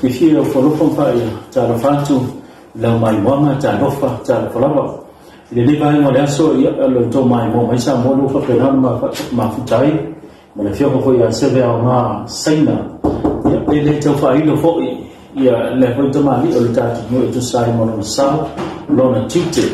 Fiafia alofa ma faatalofa atu i lau maimoaga, talofa, talofa lava. I lenei vaega o le aso, ia, o le tou maimoa mai Samoa lea ua faapena ona mafuta ai ma le afioga foi ia Seve Aoga Saina. Ia, e le tau faailo foi ia lea foi tamalii o le tatou nuu e tusa ai ma lona sao, lona tiute,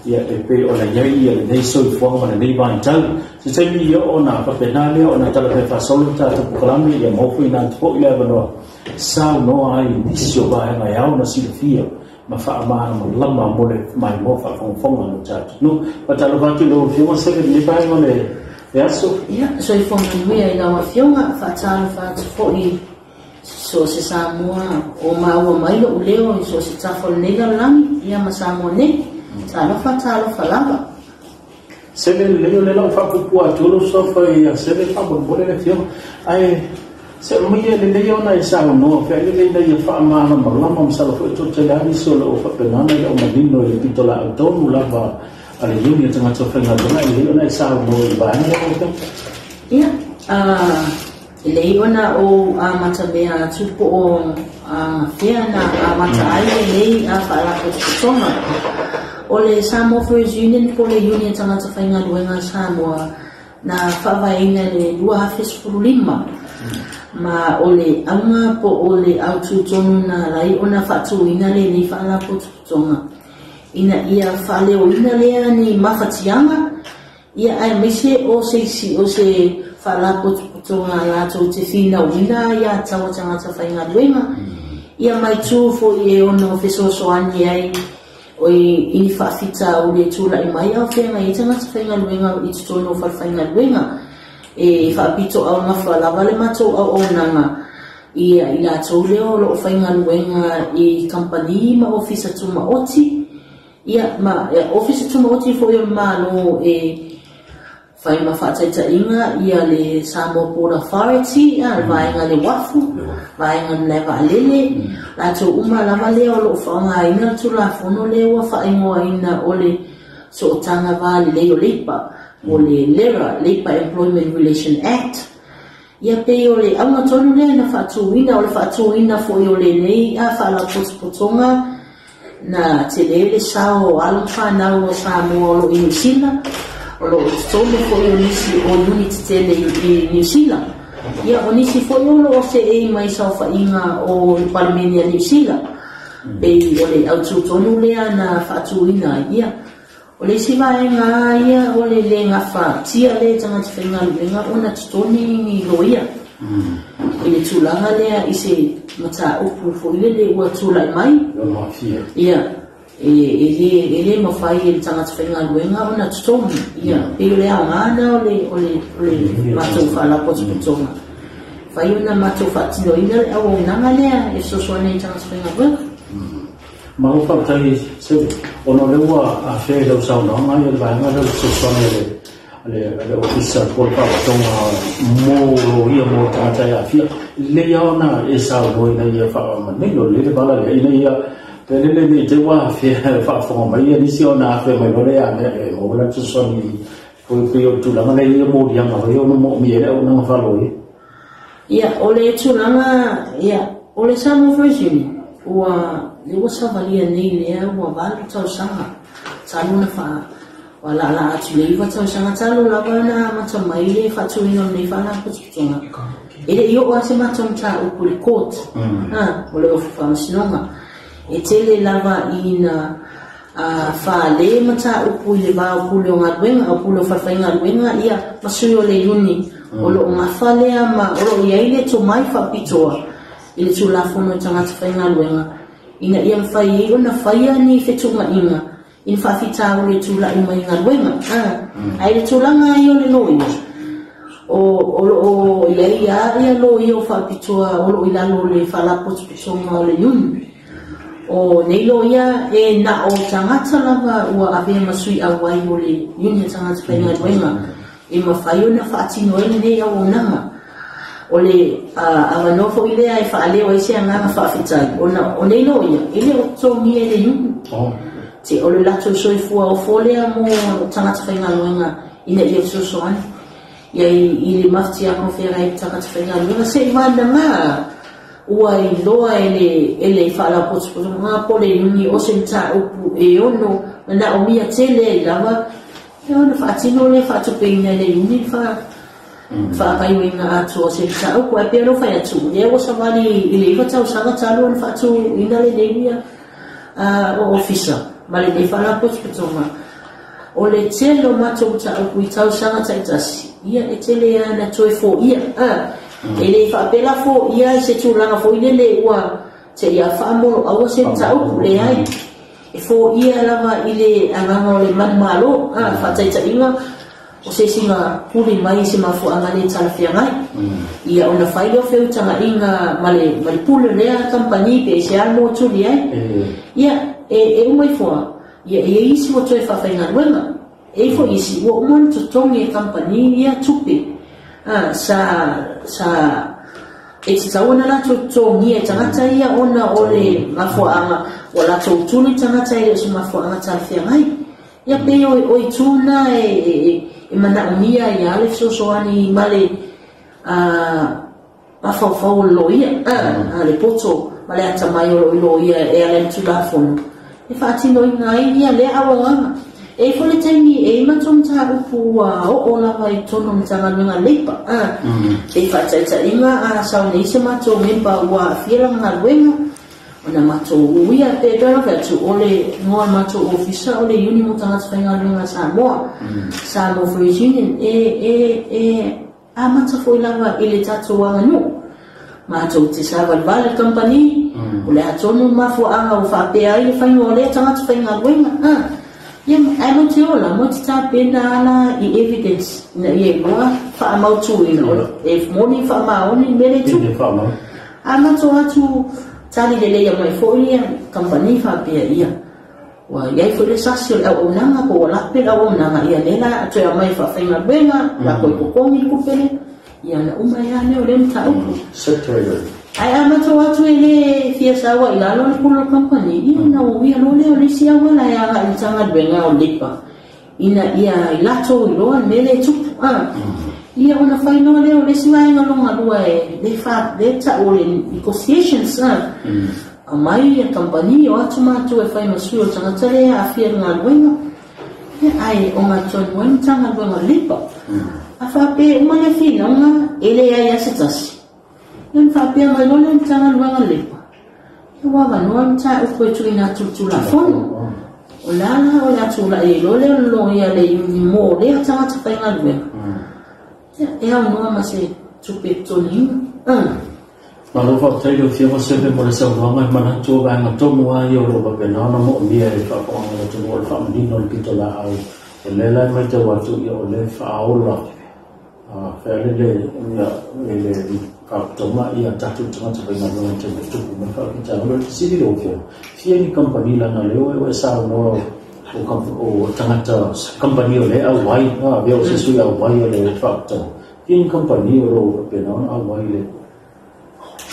ia e pei ona i ai ia lenei soifuaga ma lenei vaitau. Se taimi ia ona faapena lea ona talafai faasolo le tatou polokalame, ia maua foi ina atu foi le avanoa saunoa ai nisi o vaega e ao ona silafia ma faamalamalama mo le maimoa faafogafoga a le tatou nuu. Faatalofa atu i lau Afioga Seve i lenei vaega o le aso. Ia, soifua manuia i lau Afioga, faatalofa atu foi so o se Samoa o maua mai lou leo i so o se tafa o lenei lalolagi, ia ma Samoa nei. Talofa, talofa lava. Seve, lelei o lea la ua faapuupuu atu lou suafa ia Seve faamolemole le Afioga. Ae se aumaia lelei ona e saunoa feailele ina ia faamalamalama, masalo foi toatele lava nisi o lo o faapena ona e le o manino i le pitolaau tonu lava a le Iuni a Tagata Faigaluega. E lelei ona e saunoa i le vaega lea, lau Afioga. Ia, e lelei ona ou amatamea atu po o fea na amata ai lenei faalapotopotoga. O le Samoa First Union po o le Iuni a Tagata Faigaluega a Samoa na faavaeina i le 2015, ma o le auga po o le aututonu na ala ai ona faatuina lenei faalapotopotoga ina ia faaleoina lea ni mafatiaga, ia aemaise o se isi o se faalapotopotoga a latou te finauina ia tau a tagata faigaluega, ia mai tu foi e ono fesoasoani ai o i ni faafitauli e tulai mai a o feagai ai tagata faigaluega i totonu o falefaigaluega. E faapitoaugafa lava le matou auaunaga ia i latou lea o lo o faigaluega i kamupani ma ofisa tumaoti, ia ma ofisa tumaoti foi o le Malo, e fai ma faataitaiga ia le Samoa Port Authority, le vaega le uafu, vaega le malae vaalele, latou uma lava lea o lo o faaaogaina le Tulafono lea ua faaigoaina o le Sootaga Va Lelei o Leipa, o le LERA, Labour Employment Relation Act. Ia pei o le auga tonu lea na faatuina, o le faatuina foi o lenei faalapotopotoga na tele le sao o alo ma fanau o Samoa o lo o i Niu Sila, o lo o totonu foi o nisi o iuni tetele i Niu Sila. Ia, o nisi foi o lo o seei mai saofaiga o le Palemene a Niu Sila. Pei o le aututonu lea na faatuina ai. Ia, o le isi vaega ia o le le gafatia lea e tagata faigaluega ona totogi ni loia i le tulaga lea i se mataupu foi lele ua tulai mai. Ia, e le mafai e le tagata faigaluega ona totogi. Ia, pei o le aoga na o le matou faalapotopotoga. Fai ona matou faatinoina le auaunaga lea e fesoasoani ai i tagata faigaluega. Malo faafetai Seve, ona o lea ua afea i lau saunoaga ia le vaega lea o le fesoasoani a le Ofisa po o le Faalapotopotoga mo loia mo tagata e aafia. Lelei lava ona e saunoa ina ia faamanino lelei le vala lea ina ia pelele nei te ua afea faafofoga mai ia nisi ona afea mai loa lea mea e maua la fesoasoani foi pei o le tulaga lea ia moliaga foi ona moomia ai le auaunaga faaloia. Ia, o le tulaga, ia, o le Samoa First Union, ua, lea ua savalia nei lea ua 8 tausaga talu ona faa ua laalaa atu i le 9 tausaga talu lava na amata mai le faatuina o lenei faalapotopotoga. E le i oo lava se matou mataupu i le court, o le ofi faamasinoga. E tele lava ina fale mataupu i le va o pule o galuega, o pule o falefaigaluega, ia ma sui o le iuni o lo o gafa lea ma o lo o i ai le tomai faapitoa i le Tulafono o Tagata Faigaluega ina ia mafai ai ona faia ni fetuunaiga i ni faafitauli e tulai mai i galuega. Ae le tulaga ai o le loia, o lo o i ai lava ia loia o faapitoa o lo o i lalo o le faalapotopotoga o le iuni. O nei loia e na o tagata lava ua avea ma sui auai o le iuni a tagata faigaluega e mafai ona faatino ai lenei auaunaga. O le avanoa foi lea e faaleo ai se agaga faafetai ona o nei loia e le o totogia e le iuni. Te o le latou soifua ofo lea mo tagata faigaluega ina ia fesoasoani. Ia i le mafatiaga o feagai tagata faigaluega se'i vanaga. Ua iloa e le faalapotopotoga po o le iuni o se mataupu e ono manaomia tele ai lava e ona faatino le faatupeina e le iuni le faagaoioiga atoa o se mataupu. Ae pei ona ou fai atu, o lea ua savali i le 9 tausaga talu ona faatuina lenei o ofisa ma lenei faalapotopotoga. O le tele o matou mataupu i tausaga taitasi, ia e tele lava na toe foia. E le faapea la foia i se tulaga foi lele ua seia faamoloaua se mataupu, leai. E foia lava i le agaga o le manumalo, faataitaiga o se isi na tuli mai i se mafuaaga le talafeagai. Ia ona fai lea o feutagaiga ma le pule o lea kamupani pe se a le moa tuli ai. Ia e uma ifo lava, ia e i ai isi ua toe faafaigaluega. E i ai foi isi ua uma ona totogi e kamupani ia tupe sa e tatau ona latou totogia e tagata ia ona o le mafuaaga ua latou tuli tagata e le o se mafuaaga talafeagai. Ia pei o itu na e manaomia ai lava le fesoasoani ma le mafaufau o le loia, le poto ma le atamai o lo o i loia e ala i le Tulafono e faatinoina ai ia lea auaunaga. E i ai foi le taimi e i ai matou mataupu ua oo lava i totonu o le Matagaluega a le Leipa. Pei faataitaiga a sau nei se matou memba ua aafia lana galuega, ona matou uia pe pei ona fai atu o le igoa o le matou ofisa o le Iuni mo Tagata Faigaluega a Samoa, Samoa First Union, e amata foi lava i le tatou aganuu. Matou te savalivali le kamupani, o le a tonu le mafuaaga ua faapea ai le faiga o lea tagata faigaluega. Ia, ae matou te ola, matou te tapena lava i evidence ina ia iloa faamautuina, e moni faamaoni le mea lea e tupu. A matou atu tali lelei mai foi ia kamupani faapea ia, ua i ai foi le sasi o le auaunaga po ua lape le auaunaga, ia lea la toe aumai e faafaigaluega, lako i totogi le tupe lea, ia ona uma ai lava lea o lea mataupu. Ae a matou atu e le fia sau ai i lalo le pule o le kamupani, ia ona uia loa lea o le isi auala e agai i le Matagaluega o Leipa, ina ia i latou iloa le mea lea e tupu. Ia ona fai loa lea o le isi vaega lona lua e le tau o le negotiations. Aumai ia kamupani o atu matou e fai ma sui o le tagata lea e aafia i le galuega. Ia ae ogatotonu ai le Matagaluega o Leipa. A faapea e uma lea finauga e leai lava se tasi, ia ona faapea mai loa lea o le Matagaluega o Leipa, ia ua avanoa le mataupu e tuuina atu i le Tulafono. O la la o le a tulai ai loa lea o le loia le iuni mo lea tagata faigaluega. Ia e aunoa ma se tupe totogiina. Malo faafetai lau Afioga Seve mo le saunoaga e manatu o vaega tonu lava ia o lo o faapena ona moomia e le faafofoga a le atunuu o le faamanino o le pitolaau. O lea la e matau atu ia o lea e faaola fealele ia le faapitoga ia tatou tagata faigaluega i taimi e tupu mai faafitauli. O le fesili lau Afioga, fia ni kamupani leaga lea ua e saunoa o tagata kamupani o lea e auai, avea o se sui auai o le faapitoga. Fia ni kamupani o lo o faapena ona auai le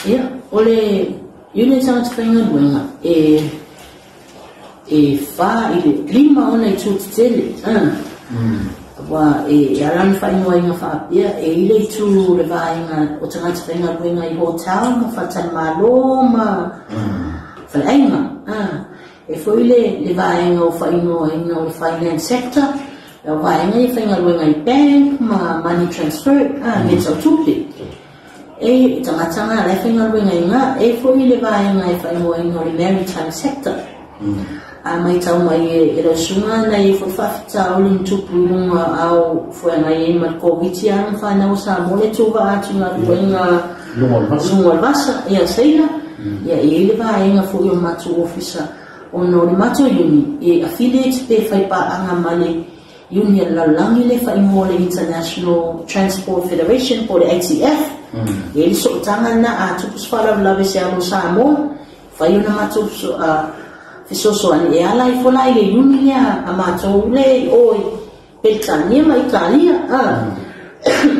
Ia, o le Iuni tagata faigaluega e 4 i le 5 ona itu tetele. Aua e ala ona faaigoaina faapea, e i le itu o le vaega o tagata faigaluega i hotel ma faletalimalo ma faleaiga. E foi le vaega o faaigoaina o le finance sector, o vaega ia faigaluega i bank ma money transfer, mea tau tupe. E tagata nga la e faigaluega i ga, e foi le vaega e faaigoaina o le maritime sector. A matau mai e lau susuga na i ai foi faafitauli na tupu i luga ao feagai ai ma le Koviti a na whanau o Samoa le tuvaa atu i galuega luga o le vasa. Luga o le vasa, ia sailor, ia e i ai le vaega foi o matou ofisa ona o le matou iuni e affiliate pe faipaaga ma le iuni a le lalolagi le faaigoa o le International Transport Federation po o le ITF. E i ai le sootaga lena a tupu se faalavelave se alo o Samoa, fai ona matou fesoasoani e ala ai foi la i le iuni lea a matou le i o i Peretania ma Italia.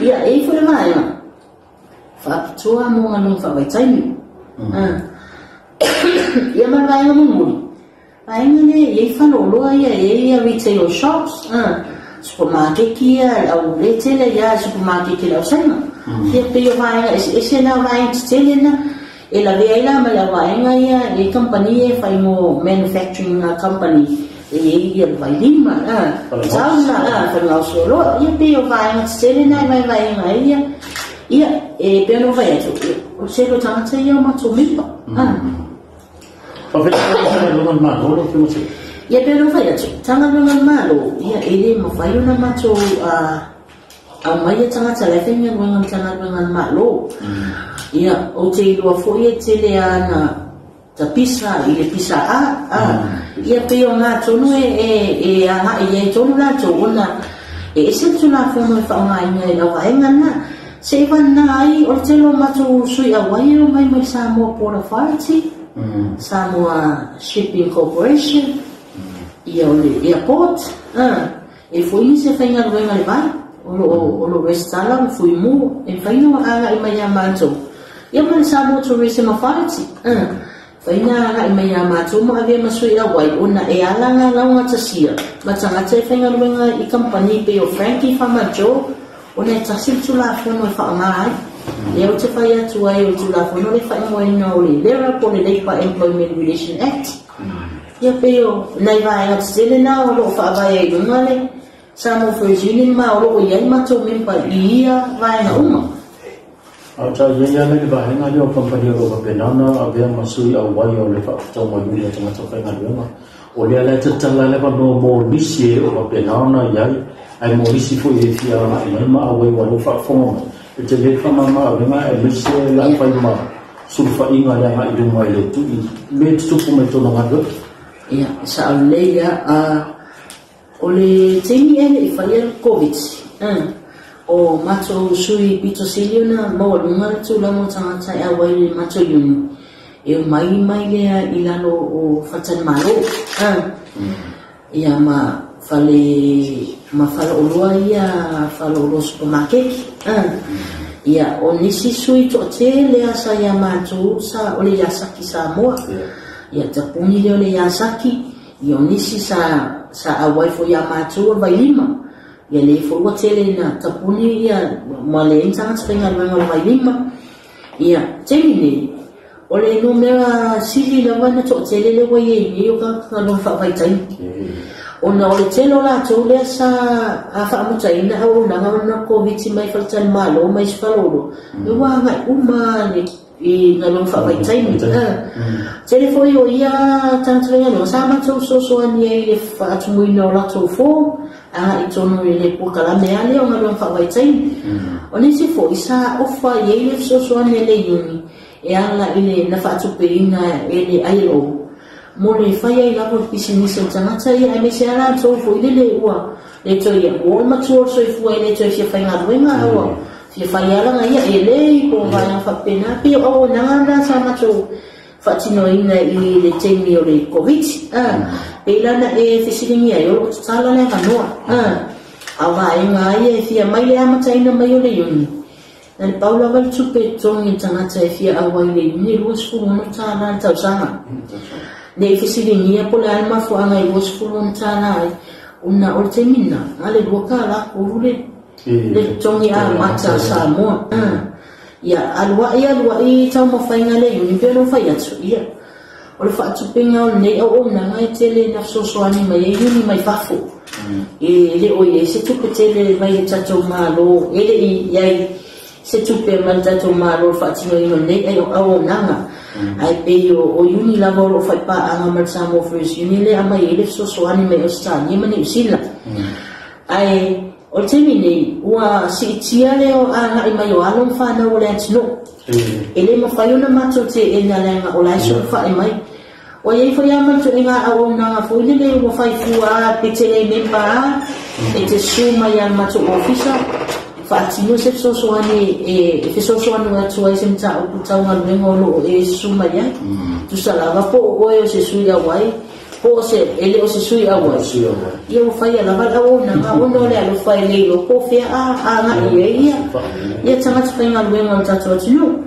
Ia e i ai foi le vaega faapitoa mo galuega faavaitaimi. Ia ma le vaega mulimuli, vaega lea e i ai faleoloa ia, e i ai ia retail shops, supermarket ia, le au retailer ia, supermarket le ausaina. Ia pei o vaega eseese na, o vaega tetele na. E lavea ai la ma le auvaega ia i kamupani e fai mo manufacturing company e i ai ia le Vailima, sauna, falegaosi o oloa. Ia pei o vaega tetele na e vaevaega ai ia. Ia, e pei ona ou fai atu, o le tele o tagata ia o matou memba. Faafetai i le Matagaluega a le Malo lau Afioga Sili. Ia pei ona ou fai atu, Matagaluega a le Malo, ia e le mafai ona matou aumaia tagata la e faigaluega i le Matagaluega a le Malo. Ia, ou te iloa foi e tele lava ina tapisa i le pisa A, ia pei o na tonu e agai i ai tonu latou ona e ese le Tulafono e faaaogaina e le auvaega lena. Seivana ai o le tele o matou sui auai e omai mai Samoa Port Authority, Samoa Shipping Corporation, ia o le airport, e foi nisi e faigaluega i le vai, o lo o resitala ma Fuimu, e mafai ona agai mai ia matou, ia ma le Samoa Tourism Authority, mafai ona agai mai ia matou ma avea ma sui auai ona e ala ona laugatasia ma tagata e faigaluega i kamupani pei o Frankie Farmer Joe, ona e tasi le Tulafono e faaaoga ai. Lea ou te fai atu ai o le Tulafono le faaigoaina o le LERA po o le Labour Employment Relation Act. Ia pei o nai vaega tetele na o lo o faavae ai i luga le Samoa First Union ma o lo o i ai matou memba i ia vaega uma. A o ta i ai lava i le vaega lea o kamupani o lo o faapena ona avea ma sui auai o le faafetaumanuia o tagata faigaluega, o lea la e tatala ai le avanoa mo nisi e o faapena ona i ai, ae mo nisi foi e fia agai mai ma auai ua lou faafofoga mai, e tele le faamama-avega aemaise la fai ma sulufaiga le agai i luma i le tui mea e tutupu mai totonu o galuega. Ia, e sao lelei lava. O le taimi ea le i faia le Koviti, o matou sui pito sili ona maualuga le tulaga o tagata e auai i le matou iuni, e omai mai lea i lalo o faletalimalo, ia ma fale ma faleoloa ia, faleoloa supamakeki. Ia, o nisi sui toatele lava sa ia matou sa o le Yasaki Samoa. Ia tapuni lea o le Yasaki, ia o nisi sa auai foi ia matou o le Vailima. Ia lea foi ua tele ina tapuni ia ma leai ni tagata faigaluega o le Vailima. Ia, taimi nei, o le numera sili lava na toatele lea ua i ai nei o tagata galuega faavaitaimi. Ona o le tele o latou lea sa faamutaina auaunaga ona Koviti mai faletalimalo mai isi faleoloa, ia ua agai uma i galuega faavaitaimi. Tele foi o ia tagata faigaluega sa matou fesoasoani ai i le faatumuina o latou form agai tonu i le polokalame lava lea o galuega faavaitaimi. O nisi foi sa ofa i ai le fesoasoani a le iuni e ala i le na faatupeina e le ILO mo le fai ai lava o le pisinisi a le tagata ia, aemaise lava latou foi lele ua le toe ua oo matua o le soifua e le toe fia faigaluega a ua fia fai lava lana ia elei po o vaega faapena. Pei o auaunaga na sa matou faatinoina i le taimi o le Koviti. Pei la na e fesiligia ai o lo o tatala le avanoa. A o vaega ia e fia mai le amataina mai o le iuni, na le pau lava le tupe e totogi e le tagata e fia auai i le iuni e $26 le tausaga. Ne i fesiligia po o le a le mafuaaga i $26 ai, ona o le taimi lena, na le $2.30 le totogi amata a Samoa. Ia, aluai aluai taumafaiga le iuni pei ona ou fai atu, ia, o le faatupega o lenei auaunaga e tele ina fesoasoani mai ai iuni mai fafo. E le o i ai se tupe tele mai le tatou Malo, e le i ai se tupe mai le tatou Malo i le faatinoina o lenei auaunaga. Ae pei o iuni lava o lo o faipaaga ma le Samoa First Union lea e aumai ai le fesoasoani mai Ausetalia ma Niu Sila. Ae o le taimi nei, ua siitia le agai mai o alo ma fanau o le atunuu. E le mafai ona matou teena leaga o la e sulufai mai. Ua i ai foi lava ma le ituaiga auaunaga foi lele ua fai fua lava pe te le memba lava, e te susu mai lava i le matou ofisa, faatino se fesoasoani e fesoasoani atu ai se mataupu tau galuega o lo o e susu mai ai. Tusa lava po o oe o se sui auai, po o se e le o se sui auai. Ia ua faia lava le auaunaga ona o le alofa e le iloa po o fea a agai i ai ia tagata faigaluega o le tatou atunuu.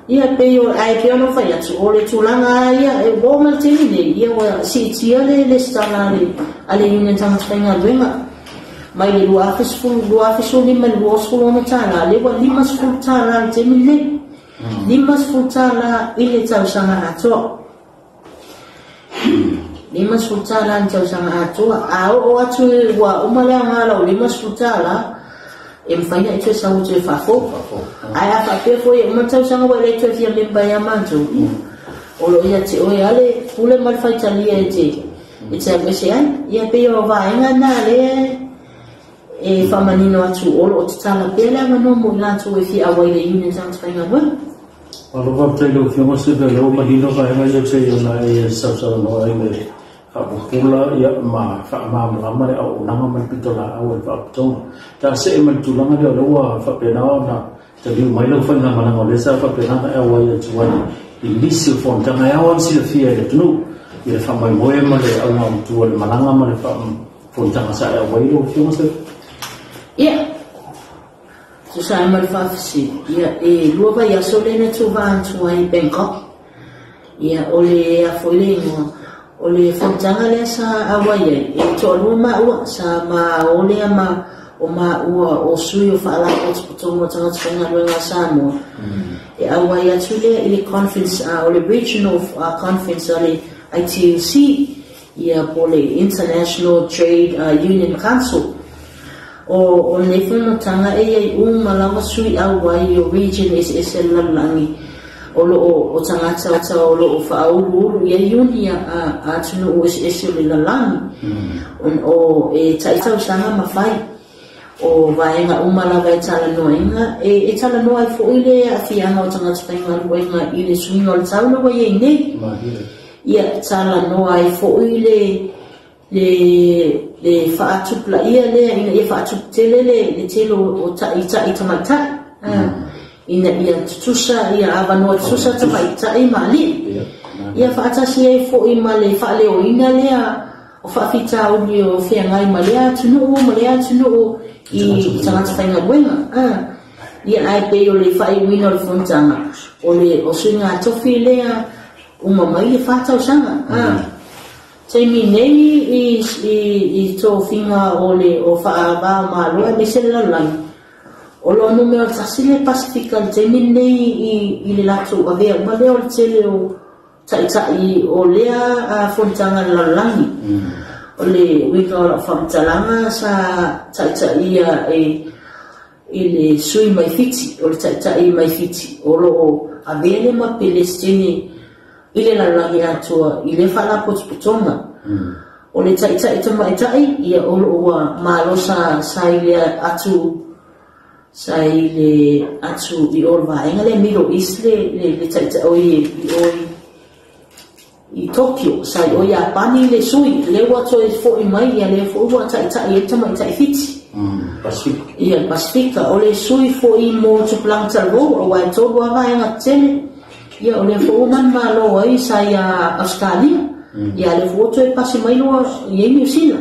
Ia pei o, ae pei ona ou fai atu, o le tulaga lava ia, e ua oo mai le taimi nei, ia ua siitia le lesitala a le Union Tagata Faigaluega mai le 2010, 2015 i le $26, lea ua $50 i le taimi lenei. $50 i le tausaga atoa. $50 i le tausaga atoa. A oo atu ua uma le aoga o lau $50, e mafai ona e toe sau e toe faafou. Ae a faapea foi e uma le tausaga ua e le toe fia memba ia matou, ia, o lo o ia te oe lava le pule ma le faitalia e te alu ese ai. Ia pei o vaega na lea e faamanino atu o lo o tatala pea le avanoa mo i latou e fia auai i le union tagata faigaluega. Malo faafetai i lau Afioga Sylvia, o lea ua manino vaega ia pei ona e sausaunoa ai le faapupula ma faamalamalama le auaunaga ma le pitolaau a le Faalapotopotoga. Ta see ma le tulaga lea o lea ua faapena ona taliu mai lau faigamalaga o lea sa faapena ona e auai atu ai i nisi o fonotaga e ao lava ona silafia e le atunuu i le faamoemoe ma le auga o le malaga ma le fonotaga sa e auai lau Afioga Sylvia. Ia, tusa ai ma le faafesili, ia, e 2 vaiaso lea na tuva atu ai i Bangkok. Ia, o le a foi le igoa, o le fonotaga lea sa auai ai, e toalua maua, sa ma o lea ma o maua o sui o Faalapotopotoga o Tagata Faigaluega a Samoa. E auai atu lea i le conference, o le regional conference a le ITUC, ia po le International Trade Union Council. O lenei fonotaga e iai uma lava sui auai o region eseese o le lalolagi o lo o tagata o lo o faauluulu i ai iuni a atunuu eseese o le lalolagi. O e taitausaga ma fai o vaega uma lava e talanoaina, e talanoa ai foi le aafiaga o tagata faigaluega i le suiga o le tau le ua iai nei. Ia talanoa ai foi le faatupulaia lea ina ia faatuputele le tele o ta'ita'i tamaitai, ina ia tutusa ia avanoa tutusa tamaitai ma alii. Ia faatasi ai foi ma le faaleoina lea o faafitauli o feagai ma lea atunuu ma lea atunuu i tagata faigaluega. Ia ae pei o le faaiuina o le fonotaga o le o suiga tofi lea uma mai le 4 tausaga. Taimi nei i tofiga o le o faava o Malo aemaise le lalolagi, o lo o numera 1 le Pasifika i le taimi lenei i le latou avea uma lea o le tele o ta'ita'i o lea fonotaga a le lalolagi. O le uiga o lau faamatalaga sa ta'ita'ia e i le sui mai Fiti, o le ta'ita'i mai Fiti, o lo o avea le ma Pelestini i le lalolagi atoa i le faalapotopotoga. O le ta'ita'i tamaitai, ia o lo o ua malo sa i le atu sa i le atu i o le vaega lea Middle East le ta'ita'i o i i Tokyo, sa i o Iapani le sui, le ua toe fo'i mai, ia lea foi ua ta'ita'i ai tamaitai Fiti. Pasifika. Ia, Pasifika. O le sui fo'i mo tupulaga talavou, aua e 3 lava vaega tetele. Ia, o lea foi ua manumalo ai sa ia Australia. Ia, lea foi ua toe pasi mai loa i ai Niu Sila.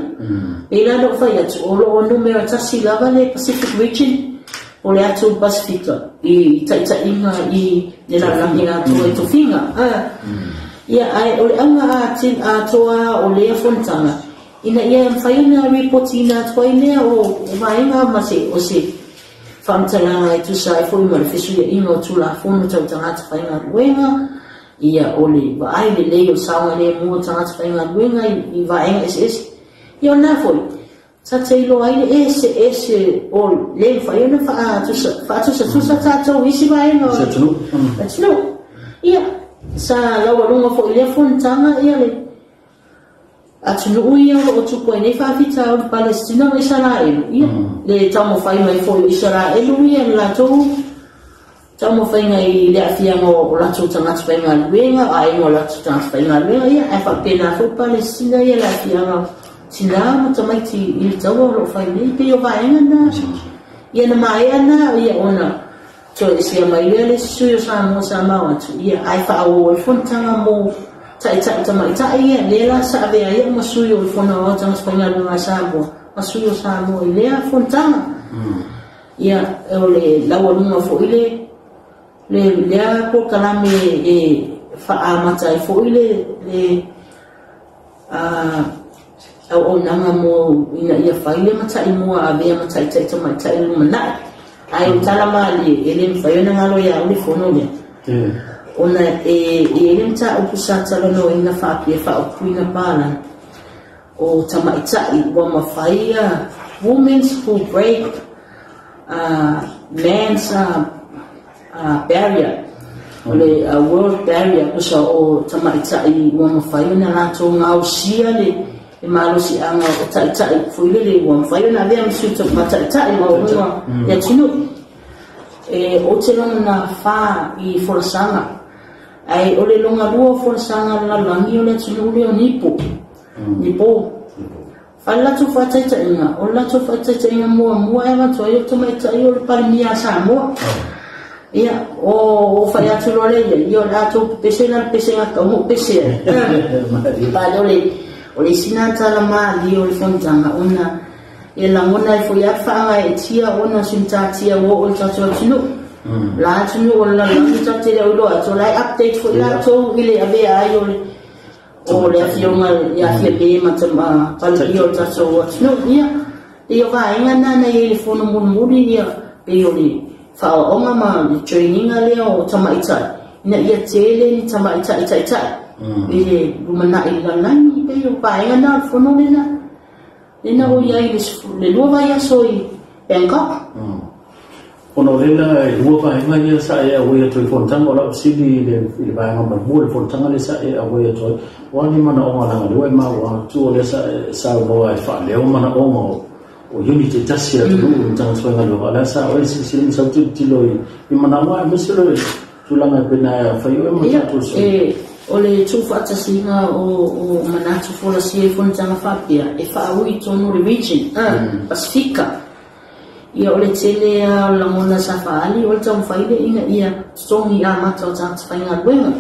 Pei la lou fai atu, o lo o numera 1 lava le Pacific Region, o le atu Pasifika, i ta'ita'iga i le lalolagi atoa i tofiga. Ia, ae o le auga atoa o lea fonotaga, ina ia mafai ona ripotiina atu ai lea o vaega ma se o se faamatalaga e tusa ai foi ma le fesuia'iga o Tulafono tau tagata faigaluega, ia o le vaai lelei o le saogalemu o tagata faigaluega i vaega eseese. Ia o lena foi, sa te iloa ai le eseese o le mafai ona faatusatusa tatou i isi vaega o atunuu. Ia, sa laualuga foi i lea fonotaga ia le atunuu ia o lo o tupu ai nei faafitauli Palesitina ma Isaraelu. Ia, le taumafai mai foi o Isaraelu ia le latou taumafaiga i le aafiaga o latou tagata faigaluega, aiga o latou tagata faigaluega, ia ae faapena foi Palesitina ia le aafiaga tinā ma tamaiti i le taua o lo o fai nei. Pei o vaega na. Ia na maea na, ia ona toe esea mai lea le isi sui o Samoa sa mao atu, ia ae faaauau ai le fonotaga mo ta'ita'i tamaitai ia, lea la sa avea ai ma sui o le Fono Aoao Tagata Faigaluega a Samoa, ma sui o Samoa i lea fonotaga. Ia, o le laualuga foi le lea polokalame e faaamata ai foi le auaunaga mo ina ia fai le mata'imua avea ma ta'ita'i tamaitai i le lumanai. Ae o tala malie, e le mafai ona galo ia au le fono lea. Ona e i ai le mataupu sa talanoaina faapea faaupuina palagi o tamaitai ua mafai women who break man's barrier, o le world barrier, pusa o tamaitai ua mafai ona latou gaosia le malosiaga o taitai foi lele ua mafai ona avea ma sui mataitai maualuga i atunuu. E ou te lagona fa i folasaga, ae o le logalua o folasaga a le lalolagi o le atunuu lea o Nipo. Nipo fai le latou faataitaiga, o le latou faataitaiga muamua e avatu ai o tamaitai o le Palemia a Samoa. Ia, o fai atu loa lea ia, o le atou pepese la le pesega tau pese ai. Pale o le isi na tala malie o le fonotaga ona e lagona ai foi a faagaeetia ona simtatia ua oo i le tatou atunuu. La atunuu o le lalolagi tatou te le o iloa atu, o la e update foi latou i le avea ai o le afioga ia Fiame ma Palemia o le tatou atunuu. Ia, e o vaega na na i ai le fono mulimuli, ia, pei o le faaoaoga ma le training-a lea o tamaitai, ina ia tele ni tamaitai taitai i le lumanai i le lalolagi. Pei o vaega na o le fono lena lena o i ai le 2 vaiaso i Bangkok. Ona o lena e 2 vaega ia sa e auai atu i fonotaga, o lau fesili i le vaega muamua le fonotaga lea sa e auai atu ai, o a ni manaoga leaga lea ua e maua atu o lea sa e saunoa e faaleo manaoga o unit e tasi atunuu i tagata faigaluega, o lea sa oe silasila ma sau tilotilo i manaoga aemaise le tulaga e pei ona fai oe ma tatou sui. O le tuufaatasiga o manatu folasia i fonotaga faapea e faaui tonu le region Pasifika. Ia, o le tele a o le lagona sa faaali o le taumafai lea ina ia totogi amata o tagata faigaluega.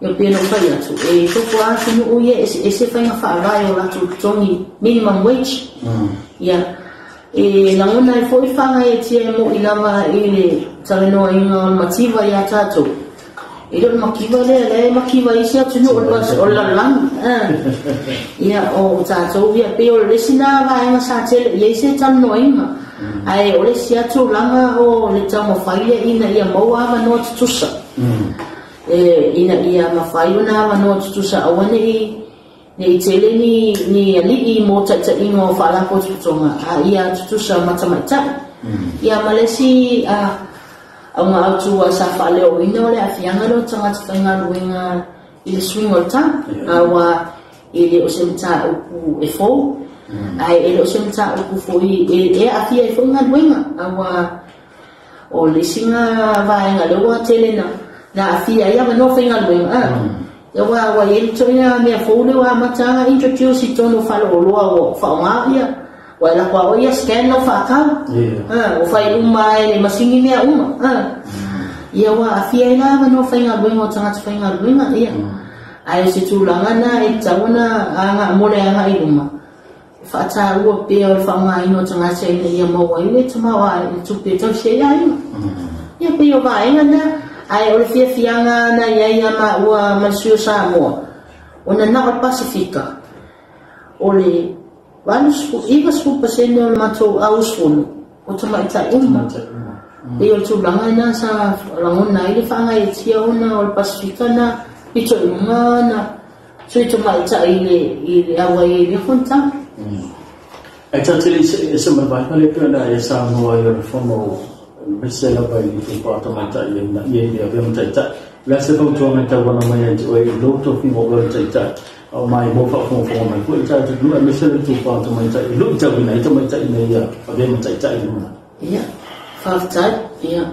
Ia, pei ona ou fai atu, e tofu lava atunuu ia e eseese faiga faavae o latou totogi minimum wage. Ia, e lagona ai foi faagaeetia e mo'i lava i le talanoaina o le mativa ia tatou. E le o le mativa lea lea e mativa i isi atunuu o le lalolagi. Ia, o tatou ia pei o le isi na vaega sa tele i ai se talanoaina. Ae o le isi lava tulaga o le taumafai lea ina ia maua avanoa tutusa. E, ina ia mafai ona avanoa tutusa aua ne i tele ni alii mo taitaiga o faalapotopotoga, a ia tutusa ma tamaitai. Ia, ma le isi auga autu sa faaleoina o le aafiaga lea o tagata faigaluega i le suiga o le tau, aua e le o se mataupu e fou, ae e le o se mataupu foi e aafia ai foi galuega, aua o le isi vaega lea ua tele na aafia ai avanoa faigaluega. Ia, ua i ai le ituaiga mea fou lea ua amata introduce i totonu o faleoloa ua faaaoga ia, ua e lako lava ia scan lau faatau, ua fai uma e le masini mea uma. Ia, ua aafia ai la avanoa faigaluega o tagata faigaluega. Ia, ae o se tulaga na e tatau ona aga mo le agai i luma, faataua pea o le faaaogaina o tagata ina ia maua ai le tamaoaiga i le tupe e tausi ai aiga. Ia, pei o vaega na, ae o le fiafiaga na i ai ia maua ma le sui o Samoa, ona na o le Pasifika o le 90% o le matou auusufono o tamaitai uma. Pei o le tulaga na sa lagona ai le faagaeetia ona o le Pasifika na pito i luga na sui tamaitai i le auai ai i lea fonotaga. Ae tatou te le i see ese ma le vaega lea pei ona e saunoa ai o le fono aemaise lava i le itupa o tamaitai ina ia i le avea ma taitai. O le a se fautuaga e tauala mai ia te oe i lou tofiga o oe o le taitai, a o maimoa faafogafoga mai foi le tatou atunuu aemaise le itupa o tamaitai e luitauina ai tamaitai ina ia avea ma taitai i lumanai? Ia, faafetai. Ia,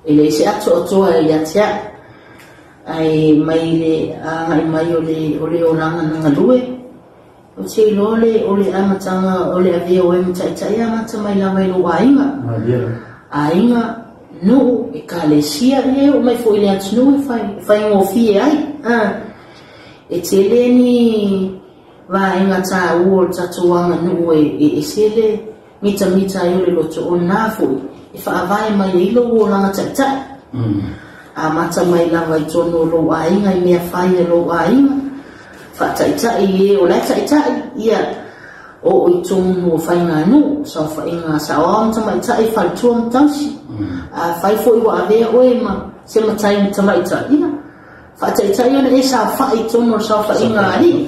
e leai se atoatoa ia te au, ae mai le agai mai o le olaga na galue, ou te iloa o le amataga o le avea o oe ma taitai e amata mai lava i lou aiga. Aiga, nuu, ekalesia, ia e oo mai foi i le atunuu e faigofie ai. E tele ni vaega taua o le tatou aganuu e ese le mitamita ai o le loto o lena foi e faavae mai ai lou olaga taitai. Amata mai lava i totonu o lou aiga i mea fai a lou aiga, faataitai i e o la e taitai, ia oo i totonu o faiganuu, saofaiga a saoao ma tamaitai, faletua ma tausi. Afai foi ua avea oe ma se matai tamaitai, ia faataitai ona e saofai i totonu o le saofaiga a alii.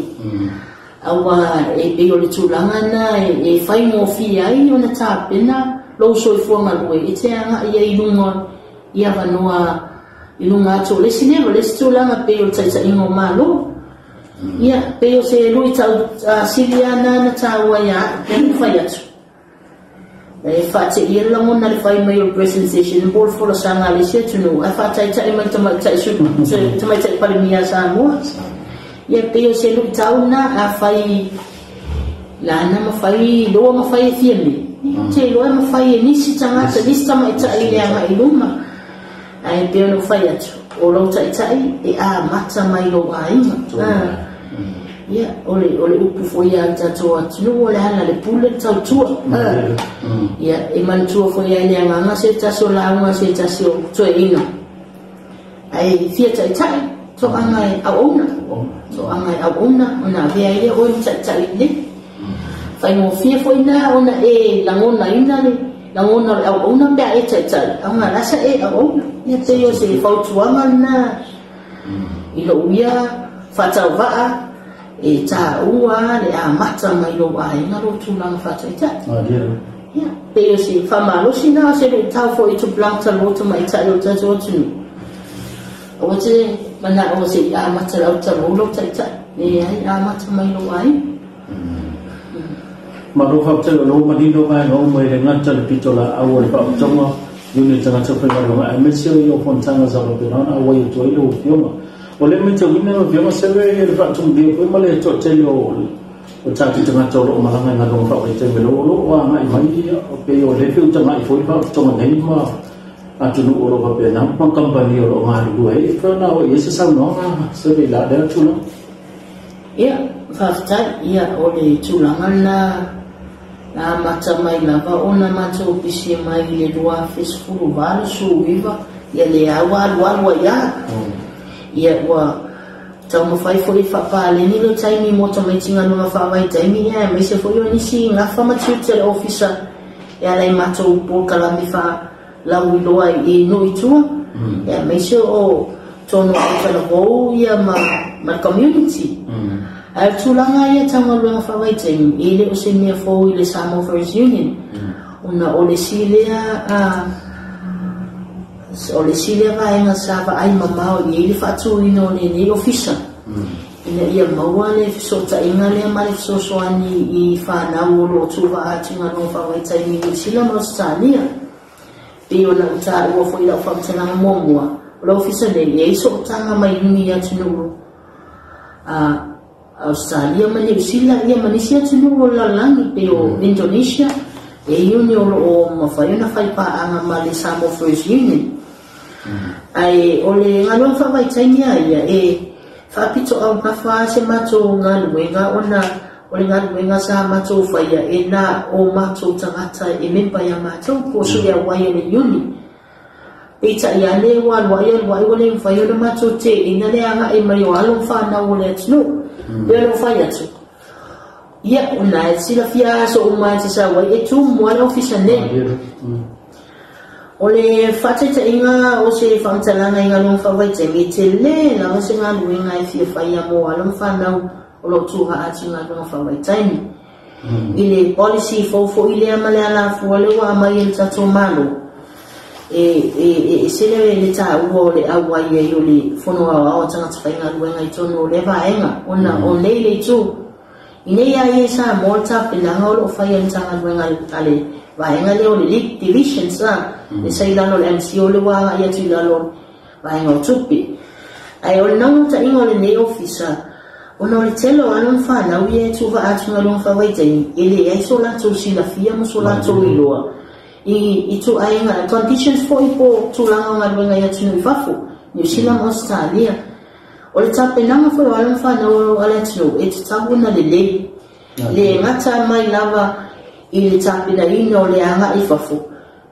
Aua e pei o le tulaga lena e faigofie ai ona tapena lou soifua galue e te agai ai i luga i avanoa i luga atu o le isi level, le isi tulaga pei o le taitaiga o Malo. Ia, pei o se luitau sili lava lena na taua ia au, pei ona fai atu. E faateia le lagona i le fai mai o le presentation po o le folasaga a le isi atunuu ae faataitai mai le tamaitai tamaitai Palemia a Samoa. Ia pei o se luitau lena, afai la na mafai loa mafai e Fiame, ou te iloa e mafai e nisi tagata, nisi tamaitai i le agai i luma. Ae pei ona ou fai atu, o lou taitai e amata mai lou aiga. Ia, o le upu foi a le tatou atunuu, o le ala le pule le tautua. Ia, e manatua foi ai le agaga se tasi o lauga se tasi o toeaina. Ae fia taitai, toaga e auauna. Toaga e auauna, ona avea ai lea oe ma taitai lelei. Faigofie foi na ona e lagonaina le lagona o le auauna pe a e taitai, aoga lasa e auauna. Ia pei o se fautuaga lena i lou ia faatauvaa e taua le amata mai lou aiga lou tulaga faataitai. Ia, pei o se faamalosi na o se luitau foi i tupulaga talu tamaitai o le tatou atunuu. Aua te manao se i amata le autalu lou taitai. Leai, amata mai lou aiga. Malo faafetai o lou manino vaega uma i le gata le pito laau o le faautoga iuni tagata faigaluega aemaise o ia o fonotaga sa faapena ona auai atu ai lau Afioga. O le matauina lau Afioga Seve ia le faatumulia foi ma le toatele o tatou tagata o loo malaga i galuega faavaitaimi o lo o agai mai ia pei o le feutagai foi le faautoga nei ma atunuu o lo o faapena ma kamupani o lo o galulue ai e pei ona oo i ai se saunoaga Seve i la lea tulaga. Ia, faafetai. Ia, o le tulaga lena na amata mai lava ona matou pisi mai i le 2018, 19, ia le au alualu ai lava. Ia, ua taumafai foi e faapaleni le taimi mo tamaiti galuega faavaitaimi, ia aemaise foi o nisi gafa ma tiute a le ofisa e ala i matou polokalame faalauiloa i nuu i tua, ia aemaise o tonu autalavou ia ma le community. Ae o le tulaga ia tau galuega faavaitaimi, e le o se mea fou i le Samoa First Union, ona o le isi lea vaega sa vaai mamao i ai le faatuina o lenei ofisa, ina ia maua le fesootaiga lea ma le fesoasoani i fanau o loo tuuvaa atu i galuega faavaitaimi i Niu Sila ma Ausetalia. Pei ona ou taua foi i lau faamatalaga muamua, o le ofisa nei e ai sootaga mai iuni i atunuu Australia ma Niu Sila ia ma nisi atunuu o le lalolagi pei o Indonesia, e iuni o loo mafai ona fai paaga ma le Samoa First Union. Ae o le galuega faavaitaimi a ia e faapitoaugafa se matou galuega ona o le galuega sa matou faia e na o matou tagata e memba ia matou po o sui auai o le iuni. Peitai ane ua aluai aluai ua le mafai ona matou teena le agai mai o alo ma fanau o le atunuu. Pei ona ou fai atu, ia ona e silafia aso uma e te sau ai e tumu lava le ofisa nei. O le faataitaiga o se faamatalaga i galuega faavaitaimi, e tele lava se galuega e fia faia mo alo ma fanau o loo tuuvaa atu i galuega faavaitaimi. I le policy fou foi lea ma le alafua lea ua aumai e le tatou Malo, e ese le taua o le auai ai o le fono aoao a tagata faigaluega i totonu o lea vaega, ona o nei le itu. I nei lava ia i Samoa le tapenaga o loo faia e le Matagaluega a le vaega lea o le League Divisions le sa i lalo o le MCO lea ua agai atu i lalo o le vaega o tupe. Ae o le naunautaiga o lenei ofisa, ona o le tele o alo ma fanau ia e tuuvaa atu i galuega faavaitaimi, e leai so latou silafia ma so latou iloa i ituaiga conditions foi po o tulaga o galuega i atunuu i fafo, Niu Sila ma Ausetalia. O le tapenaga foi o alo ma fanau a le atunuu e tatau ona lelei, le gata mai lava i le tapenaina o le agai i fafo,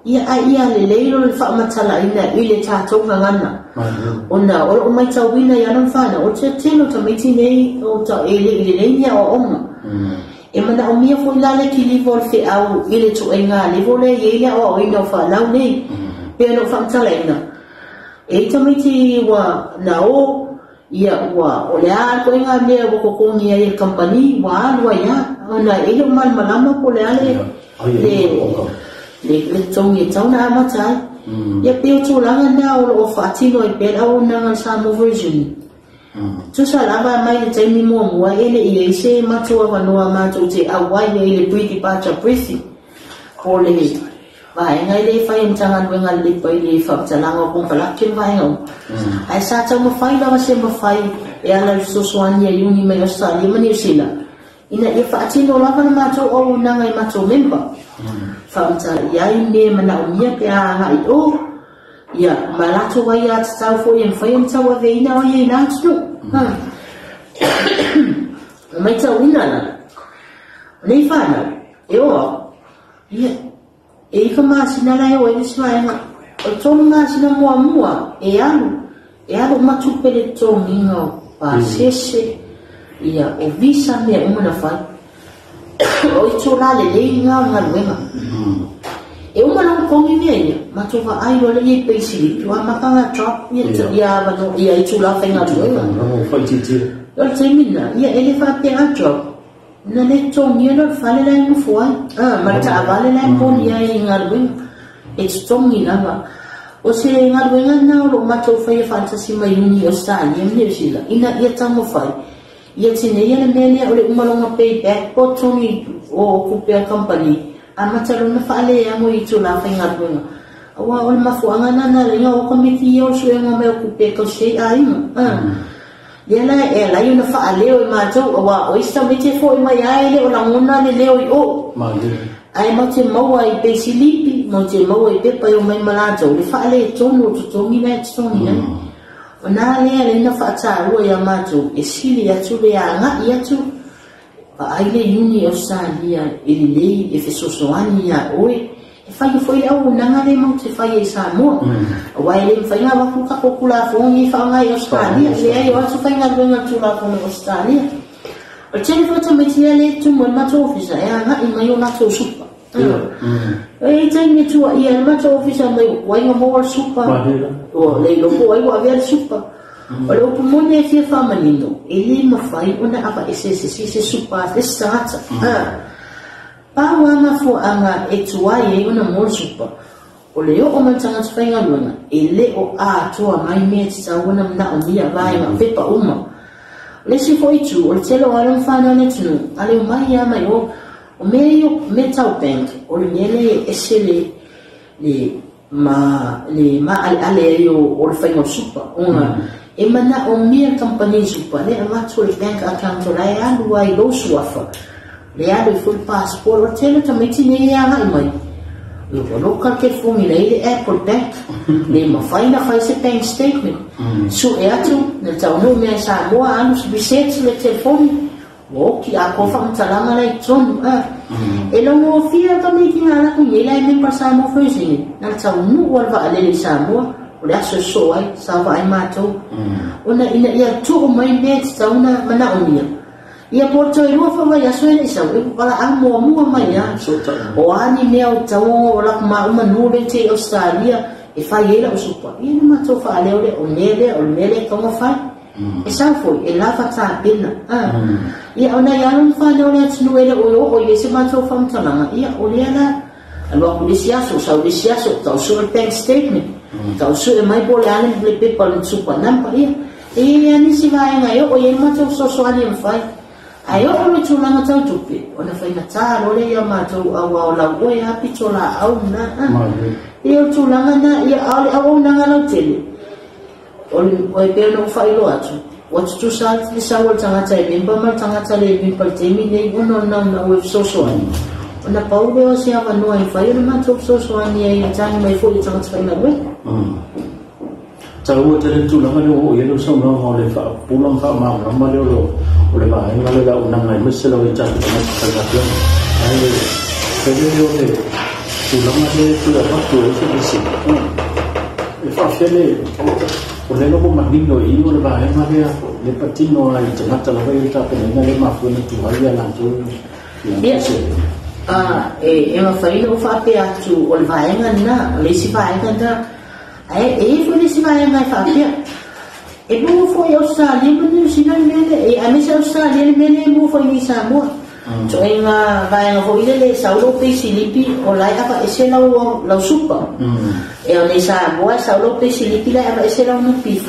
ia ae ia lelei lo le faamatalaina i le tatou gagana. Ona o loo matauina i alo ma fanau, o le tele o tamaiti nei o e le i lelei ni aoaoga. E manaomia foi la le kiliva o le feau i le ituaiga level lea e i ai le aoaoina o fanau nei. Pei ona ou faamatalaina, e i ai tamaiti ua na o, ia ua o le a ituaiga mea ua totogi ai e le kamupani ua alu ai lava, ona e le o malamalama po o le a le le totogi e tatau ona amata ai. Ia pei o tulaga na o lo o faatino ai pea le auaunaga a le Samoa Version. Tusa lava mai le taimi muamua e le i ai se matou avanoa matou te auai ai i le pre-departure briefing po o le vaega e le fai e Matagaluega a le Leipa i le faamatalaga o konekarate ma vaega uma. Ae sa taumafai lava se mafai e ala i le fesoasoani a Iuni mai Ausetalia ma Niu Sila ina ia faatino lava le matou auaunaga i matou member. Faamatala i ai mea e manaomia pe a agai i o, ia ma latou aiatatau foi e mafai ona tauaveina o ia i la atunuu. Ua matauina la, o nei fanau, e o au, ia, e 9 masina la e o ai le isi vaega. O le 3 masina muamua e alu, e alu uma tupe le totogiina o pasese, ia, o visa mea uma na fai. O itula lelei na o le galuega. E uma loa ona totogi mea ia, matou vaai loa lea i payslip, ua amata ona drop ia, ia avanoa, ia itula faigaluega. O le taimi lena, ia e le faapea a drop, na le totogia loa le fale la e nofo ai, ma le taavale la e poni ai i galuega. E totogi lava. O se galuega lena o lo o matou faia faatasi ma Iuni i Ausetalia ma Niu Sila, ina ia taumafai ia tineia le mea lea o le uma loa ona pay back po o totogi o tupe a le kamupani, amata loa ona faaleago i itula faigaluega. Aua o le mafuaaga lena na ala ai ona o tamaiti ia o le suega mai o tupe e tausi ai aiga. Lea la e ala ai ona faaleo e matou, aua o isi tamaiti e foi mai lava e le o lagona le leo i o. Ae matou te maua i peisilipi, matou te maua i pepa e omai ma latou, le faaletonu o totogi la e totogi ai. O na lea lea na faataua ia matou, e sili atu le agai atu, vaai le Iuni Ausetalia e lelei e fesoasoani ia oe, e fai foi le auaunaga lea matou te fai ai i Samoa. Aua e le mafai ona avatu le tatou Tulafono nei faaaoga i Ausetalia, e leai o atu faigaluega i le Tulafono i Ausetalia. O le tele foi o tamaiti lea e tumu ai le matou ofisa e agai mai o latou supa. E i ai taimi e tuuaia ai le matou ofisa mai ua tuai ona maua le supa, ua le iloa po o ai ua avea le supa. O le upu moni e fia faamanino, e le mafai ona aveese e se isi se supa a se isi tagata. Pau lava mafuaaga e tuai ai ona maua le supa, o le oo mai o le tagata faigaluega e le o atoa mai mea e tatau ona manaomia vaega pepa uma. O le isi foi itu, o le tele o alo ma fanau i le atunuu, a le omai lava mai o, o mea ia o mea tau bank, o le mea lea e ese le le ma le maaleale ai o le faiga o le supa, ona e manaomia le kamupani supa lea e avatu le bank account o la e alu ai i lou suafa, le alu ai foi le passport. O le tele o tamaiti nei e agai mai, ua loka le telefoni la e i ai le app o le bank, le mafai ona fai se bank statement. Sue atu, na taunuu mea i Samoa, alu reset le telefoni, ua oki atoa faamatalaga la i totonu. E logofia tamaiti na ala atu nei la e member Samoa First nei, na le taunuu lava le vaalele i Samoa, o le aso e sosoo ai, sa vaai matou. Ona ina ia tuu mai mea e tatau ona manaomia, ia po o le toe 2 foi vaiaso e le i sau, e valaau muamua mai lava. O a ni mea o tatau ona o latou maua manu lea te i Ausetalia e fai ai lau supa, ia na matou faaleo lea, o le mea lea, o le mea lea e tatau ona fai. E sau foi, e lava tapena. Ia, o nai alo ma fanau o le atunuu e le o oo i ai se matou faamatalaga, ia, o lea la, alu atu le isi aso, sau le isi aso, tau sue le bank statement, tau sue mai po o le a le pepa o le super number, ia. E i ai lava nisi vaega e oo i ai le matou fesoasoani e mafai. Ae oo le tulaga tau tupe, ona faigata loa lea ia matou aua o lau oe lava pitolaau lena. Ia, o le tulaga lena, ia, a o le auaunaga lautele, o le e pei ona ou faailoa atu, ua tutusa atu le sau o le tagata e member ma le tagata le member i le taimi nei ona o le naunau e fesoasoani. Ona pau lea o se avanoa e mafai ona matou fesoasoani ai i le tagi mai foi o tagata faigaluega. Taua tele le tulaga lea ua oo i ai lau saunoaga o le faapupula ma faamalamalama lea o le vaega lea o le auaunaga aemaise lava i tatou tagata faigaluega. Ae tele lea o le tulaga lea e toe avatu ai se isi e faafefea le o lea lava ua manino i i o le vaega lea le patino lava i tagata lava ia le tapenaina lea e mafua ona tuai ia latou Ia, E mafai ona ou faapea atu o le vaega lena, o le isi vaega lena. Ae e i ai foi le isi vaega e faapea, e maua foi i Ausetalia ma Niu Sila le mea lea, aemaise Ausetalia le mea lea e maua foi i Samoa. Ituaiga vaega foi lele e sau lou peisilipi o la e aveese lau supa. E o nei Samoa e sau lou peisilipi la e aveese lau NPF.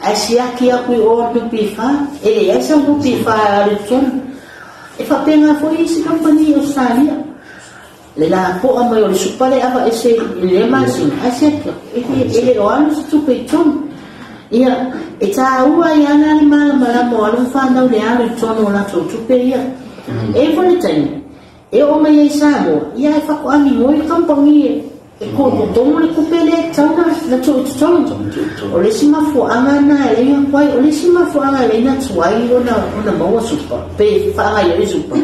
Ae siaki atu i o le NPF, e leai sau NPF e alu i totonu. E faapena foi isi kamupani i Ausetalia. Le lapoa mai o le supa le aveese i lea masina, ae siaki atu, e le o alu se tupe i totonu. Ia, e tāua ai lava la le malamalama o alo ma fanau i le alu i totonu o latou tupe ia. E i ai foi le taimi, e oo mai ai i Samoa, ia ae faatoa migoi le kamupani e totonu le tupe lea e tatau ona tuu i totonu. O le isi mafuaaga lena e ala ai ona tuai. O le isi mafuaaga e ala ai ona tuai ona maua supa, pe faagaoioi supa,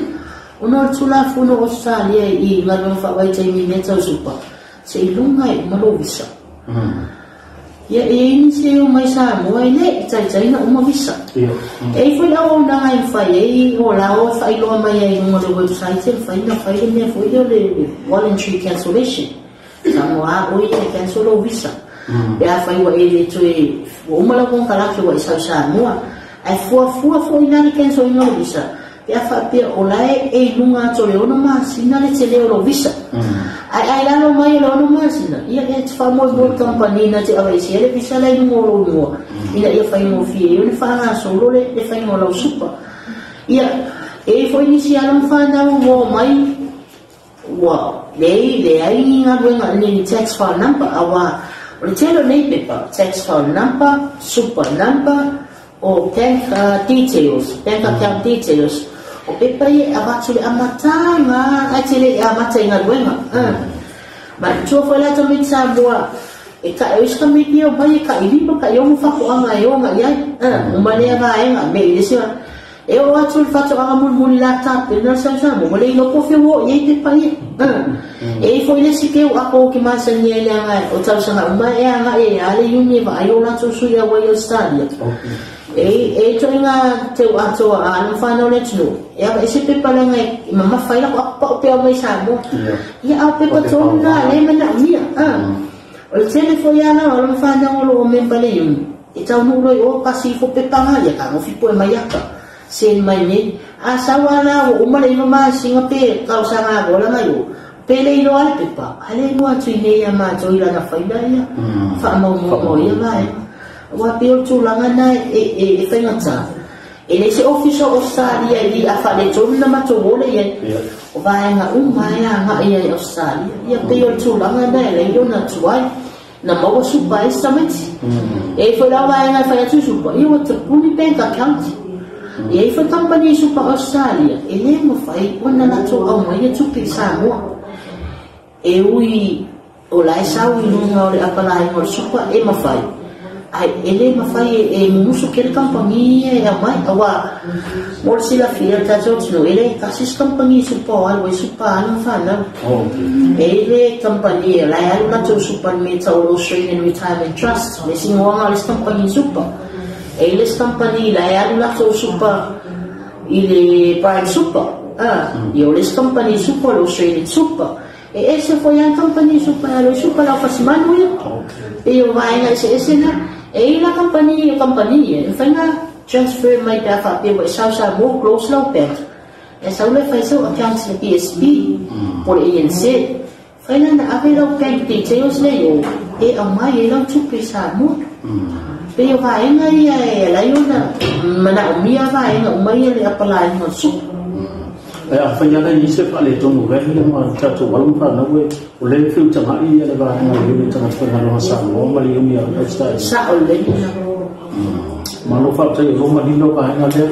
ona o le Tulafono o Ausetalia i galuega faavaitaimi i mea tau supa, seiloga e uma lou visa. Ia, e i ai nisi e omai Samoa e le i taitai ona uma visa. E i ai foi le auaunaga e mafai ai o la o e faailoa mai ai i luga o le website e mafai ona fai le mea foi lea o le voluntary cancellation. Tago lava oe ia e cancel lou visa. Pe afai ua e le toe, ua uma lau konekarate ua e sau i Samoa. Ae fuafua foi la le cancel ina o le visa, pe a faapea o la e i luga atu o le 6 masina le tele o lou visa. Ae a i lalo mai o le 6 masina, ia e te faamoemoe i le kamupani na te aveesea le visa la i luga o lou igoa, ina ia faigofie ai ona faagasolo le faiga o lau supa. Ia, e i ai foi nisi alo ma fanau ua omai, ua leai leai ni galuega ni tax file number, aua o le tele o nei pepa, tax file number, super number, o bank details, bank account details, o pepa ia e avatu i le amataga ae te le i amata i galuega. Manatua foi la tamaiti Samoa, e taʻi o isi tamaiti ia omai e taʻi 5, taʻi 6 faatoaga e o agai ai. Uma lea vaega, me i le isi e oo atu i le faatoaga mulimuli la tapena le sau Samoa, ua le iloa po o fea ua oo i ai pepa ia. E i ai foi le isi keu apo ou te masani ai leaga o tausaga uma e agai ai lava le iuni e vaai o latou sui auai i Ausetalia. E i ai ituaiga teu atoa a alo ma fanau le atunuu, e aveese pepa leaga e mamafa ai lako apo pao pea mai Samoa. Ia, a o pepa tonu na lea e manaomia. O le tele foi lava o alo ma fanau o lo o memba le iuni, e taunuu loa i o pasi ifo pepa nga, ia tagofi poe mai aka, send mai nei. A sau lava la ua uma le 9 masina pe tausaga atoa lana i o, pe le iloa le pepa, ae le iloa atu i nei ia matou i lana faila ia, faamaumauga o ia vaega. Aua pei o le tulaga lena e faigata. E leai se ofisa o Ausetalia i i a faaletonu na matou o le i ai. O vaega uma e agai ai i Ausetalia. Ia pei o le tulaga lena e leai ona tuai. Na maua supa ai si tamaiti. E i ai foi la vaega e fai atu supa, ia ua tapuni bank account. E i ai foi kamupani supa Ausetalia, e le mafai ona latou aumaia tupe i Samoa. E ui o la e sau i luga o le apalaiga o le supa e mafai, ae e le mafai e mumusu kele kamupani ia e aumai, aua mo le silafia e le tatou atunuu, e le tasi se kamupani supa o alu ai supa a alo ma fanau. E i ai le kamupani o la e alu latou supa i le mea e tau o le Australian Retirement Trust, le isi igoaga o le isi kamupani supa. E i ai le isi kamupani la e alu latou supa i le Prime Super, ia o le isi kamupani supa o le Australian Super. E ese foi lava kamupani supa e alu ai supa lau fasimanu ia. Pei o vaega eseese na. E i ai la kamupani o kamupani ia, e mafai ona transfer mai pe a faapea ua e sau Samoa close lau bank. E sau la e fai sau account i le BSB po o le ANZ. Fai la na ave lau bank details lea i o e aumai ai lau tupe i Samoa. Pei o vaega ia e ala ai ona manaomia vaega uma ia le apalaiga o le supa. Ae afai lava e i ai se faaletonu vele ma tatou alo ma fanau e o lea e feutagai le vaega o le Iuni o Tagata Faigaluega Samoa ma le Iuni a Ausetalia. Sao lelei. Malo faafetai o lo manino vaega lea.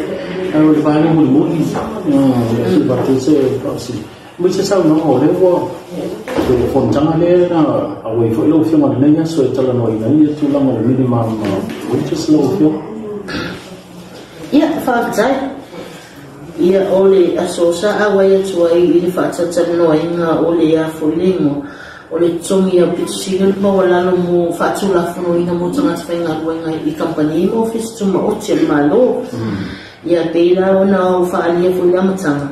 Ae o le vaega mulimuli e fia avatu se faafesili. Mai se saunoaga o lea ua le fonotaga lea na auai foi lau Afioga i lenei aso e talanoaina ai le tulaga o le minimum wages lau Afioga. Ia, faafetai. Ia, o le aso sa auai atu ai i le faatalatalanoaina o le a foi le igoa, o le totogi aupito sili o le maualalo mo faatulafonoina mo tagata faigaluega i kamupani ma ofisa tumaoti a le Malo. Ia, pei la ona ou faaalia foi i le amataga,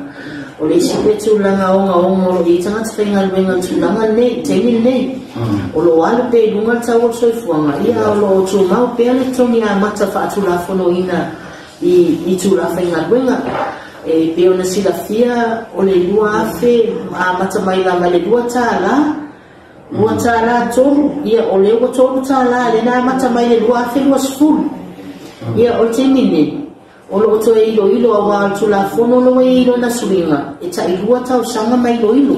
O le isi pea tulaga ogaoga o lo o i ai tagata faigaluega i le tulaga lenei, i le taimi lenei, o lo o alu pea i luga le tau o le soifuaga, ia a o lo o tumau pea le totogi amata faatulafonoina i itula faigaluega. E pei ona silafia, o le 2000 amata mai lava i le $2, $2 3, ia o lea ua $3 lea na amata mai i le 2020. Ia o le taimi lenei, o lo o toe iloilo aua o le Tulafono lea ua i ai lona suiga, e tailua tausaga ma iloilo.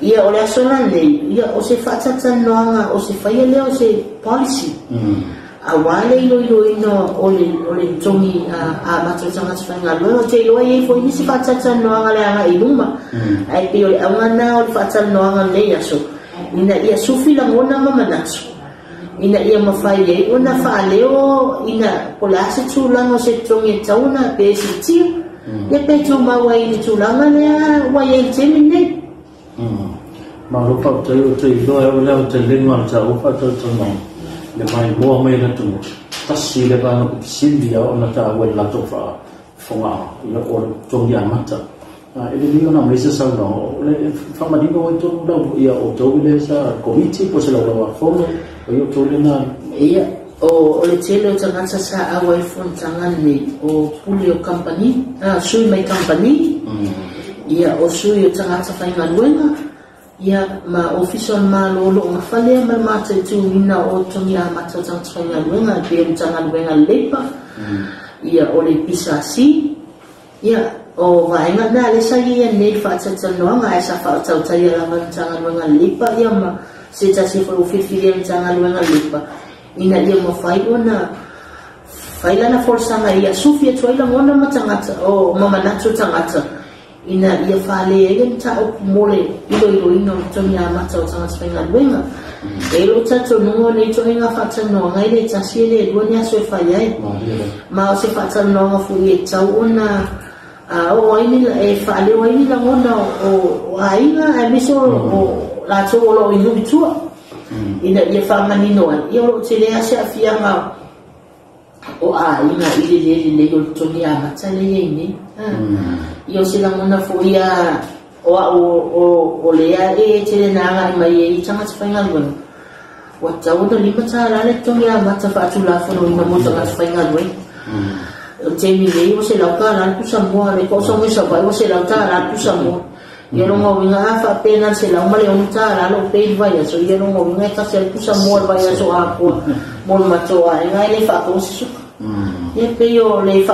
Ia o le aso la lenei, ia o se faatalatalanoaga, o se faia lea o se policy, aua le iloiloina o le totogi amata o tagata faigaluega. Ou te iloa e i ai foi nisi faatalatalanoaga le agai i luma, ae pei o le auga lena o le faatalanoaga o lenei aso, ina ia sufi lagona ma manatu, ina ia mafai ai ona faaleo ina po o le a se tulaga o se totogi e tatau ona pe siitia, ia pe tumau ai i le tulaga lea ua i ai i le taimi lenei. Malo faafetai, ou te iloa e au le aotelega o le taua faatalatalanoaga le maimoa mai e le atunuu. Tasi le vaega fesili a ona taua i le latou faafofogaaga, ia o le totogi amata. E lelei ona aumai se saunoaga o le faamanino ai tonu lau ia outou i le sa komiti po o se laulauafono o ia outou lena. Ia, o le tele o tagata sa auai i le fonotaga lenei, o pule o kamupani, sui mai kamupani, ia o sui o tagata faigaluega, ia ma ofisa o le Malo o lo o nafa lea ma le mataituina o totogi amata o tagata faigaluega, e pei o le Matagaluega a le Leipa, ia o le PSC, ia o vaega na lea sa i ai nei i le faatalatalanoaga, ae sa faatautaia lava e le Matagaluega a le Leipa ia ma se tasi foi ua filifilia e le Matagaluega a le Leipa ina ia mafai ona fai lana folasaga ia sufi atu ai lagona ma tagata o ma manatu o tagata ina ia fale ai le mataupu mo le iloiloina o le totogi amata o tagata faigaluega. E i lou talitonuga o nei ituaiga faatalanoaga e le tasi e le lua ni aso e fai ai. Ma o se faatalanoaga foi e tatau ona oo ai ni e faaleo ai ni lagona o aiga aemaise o latou o lo o i nuu i tua, ina ia faamanino ai, ia o lo o tele lava se aafiaga o aiga i le le lelei o le totogi amata lea e i ai nei. Ia o se lagona foi a o au o lea e tele na agai mai ai i tagata faigaluega, ua tatau ona $5 le totogi amata faatulafonoina mo tagata faigaluega. O le taimi nei ua $100 le pusamoa, le kosa mo i Savaii ua $100 le pusamoa. Ia lona uiga a faapea na o le $106 lou pay i le vaiaso, ia lona uiga e tasi lava le pusamoa i le vaiaso atoa mo le matou aiga, e le faataua se suka. Ia pei o le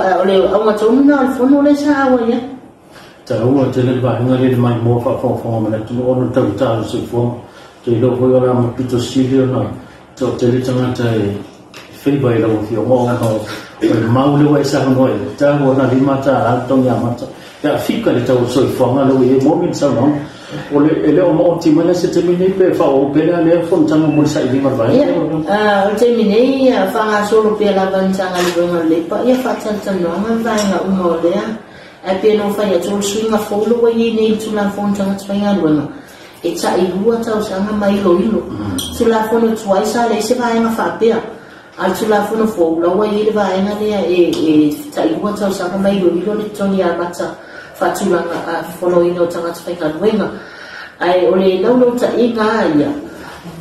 auga tonu lena o le fono lea sa auai ai. Taua tele le vaega lea i le maimoa faafogafoga ma le atunuu ona o le taugata o le soifuaga. Ou te iloa foi o le a mapito sili ona toatele tagata e favor i lau afioga ona o le mau lea ua e saunoa i ai, tau ona $5 le totogi amata pe a fika le tau o le soifuaga lea ua i ai. Moni le saunoaga, o le e le o maoti mai la se taimi nei pe faaauau pea lea lea fonotaga mo le sailiga o le vaega. Ia, o le taimi nei, faagasolo pea lava le Matagaluega o le Leipa, ia faatalatalanoaga le vaega uma o lea. Ae pei ona ou fai atu, o le suiga fou lea ua i ai nei i le Tulafono Tagata Faigaluega, e tailua tausaga ma iloilo. Tulafono tuai sa leai se vaega faapea, a o le Tulafono fou la ua i ai le vaega lea e tailua tausaga ma iloilo le totogi amata faatulaga fonoina o tagata faigaluega. Ae o le laulautaiga lava ia,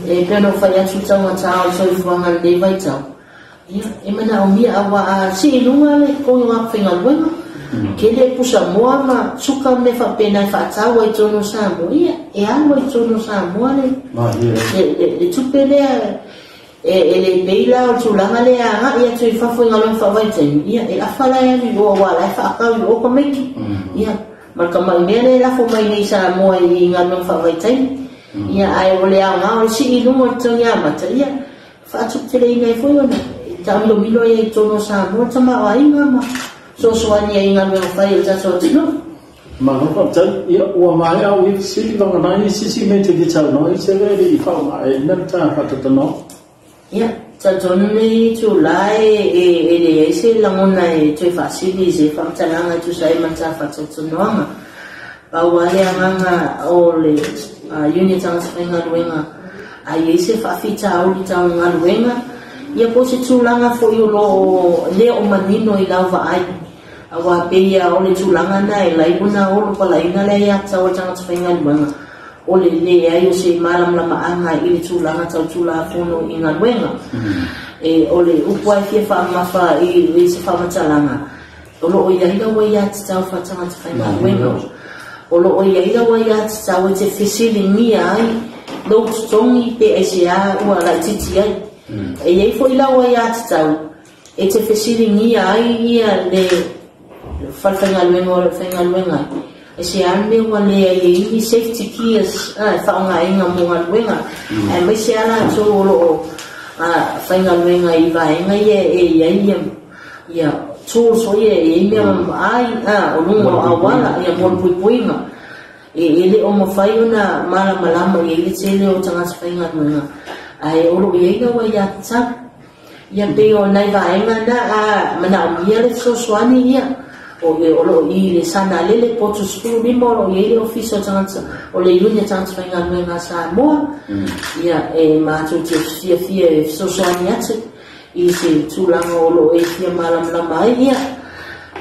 e pei ona ou fai atu i le taugata o le soifuaga i lenei vaitau, ia, e manaomia aua a sii i luga le totogi o tagata faigaluega, tele pusamoa ma suka ma mea faapena e faatau ai i totonu o Samoa, ia, e alu ai i totonu o Samoa le tupe lea. E le pei la o le tulaga lea e agai atu i fafo i galuega faavaitaimi, ia, e afa la e alu i o aua o la e faatau i o tamaiti. Ia, ma le tamai mea lea e lafo mai nei i Samoa i galuega faavaitaimi. Ia, ae o le aoga o le sii i luga o le totogi amata, ia, faatuputeleina ai foi ona taamilomilo ai i totonu o Samoa le tamaoaiga ma fesoasoani ai i galuega fai a le tatou atunuu. Malo faafetai. Ia, ua maea au ia fesili vagana ai sisi mea e te fia saunoa ai se mea e le i faaaogaina le ta faatalatalanoaga. Ia, talitonu lenei itula e leai se lagona e toe faasili i se faamatalaga e tusa ai ma le ta faatalatalanoaga. Pau lava le agaga o le Iuni Tagata Faigaluega a i ai se faafitauli tau galuega, ia po o se tulaga foi o lo o le o manino i lau vaai. Auā pei lava o le tulaga lena e ala ai ona olo palaina le aiatatau a le tagata faigaluega, o le leai o se malamalamaaga i le tulaga tau Tulafono i galuega. E, o le upu lava e fia faamamafa i se faamatalaga, o lo o i ai lau aiatatau faatagata faigaluega. O lo o i ai lau aiatatau e te fesiligia ai lou totogi pe aisea ua laitiiti ai. E i ai foi lau aiatatau e te fesiligia ai ia le falefaigaluega o lo o faigaluega ai, aisea le mea ua leai ai ni safety gears e faaaogaina mo galuega, aemaise lava latou o lo o faigaluega i vaega ia e i ai ia tools foi ia e i ai mea maai o luga o auala ia mo le puipuiga. E le o mafai ona malamalama i ai le tele o tagata faigaluega, ae o lo o i ai lau aiatatau. Ia pei o nai vaega na a manaomia le fesoasoani ia o lo o i le Sanalele Poto 15 o lo o i ai le Ofisa o Tagata o le Iuni a Tagata Faigaluega a Samoa. Ia e matou te fiafia e fesoasoani atu i se tulaga o lo o e fia malamalama ai. Ia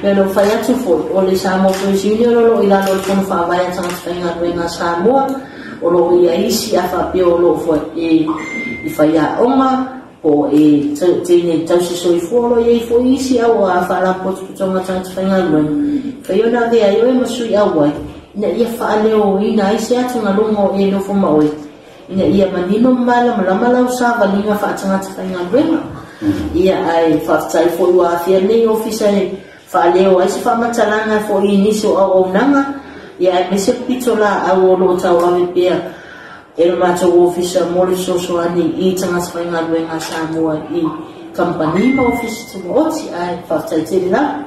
pei ona ou fai atu foi, o le Samoa Employees Union o lo o i lalo o le Fono Faavae a Tagata Faigaluega a Samoa, o lo o i ai isi a faapea o lo o i faiaoga po o e teine tausi soifua, o lo o i ai foi isi au faalapotopotoga tagata faigaluega, e mafai ona avea ai oe ma sui auai, ina ia faaleoina ai se atugaluga o e nofo ma oe, ina ia manino ma malamalama lau savaliga faatagata faigaluega. Ia, ae faafetai foi ua afea lenei ofisa e faaleo ai se faamatalaga foi i nisi o auaunaga, ia aemaise le pitolaau o lo o tauave pea e le matou ofisa mo le fesoasoani i tagata faigaluega a Samoa i kamupani ma ofisa tumaoti, ae faafetai tele lava.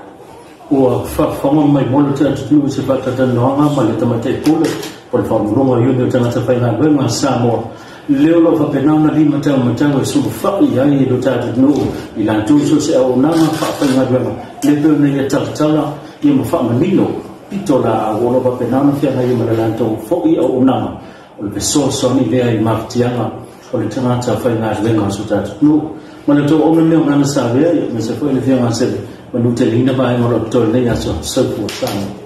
Ua faafofoga mai mo le atunuu i se faatatalanoaga ma le Tamaitai Pule o le Faauluuluga o Iuni o Tagata Faigaluega a Samoa, lea o lo o faapena ona limataumatau e sulufai ai lo tatou atunuu i latou i so o se auaunaga faafaigaluega, le pei ona ia talatala ia ma faamanino pitolaau o lo o faapena ona feagai ma le latou foi auaunaga o le fesoasoani lea i mafatiaga o le tagata faigaluega o so tatou atunuu. Ma le tou ona lea o Gana Savea, aemaise foi le Afioga a Sele Manuteleina vaega o lo o totoe i lenei aso. Soifua Samoa.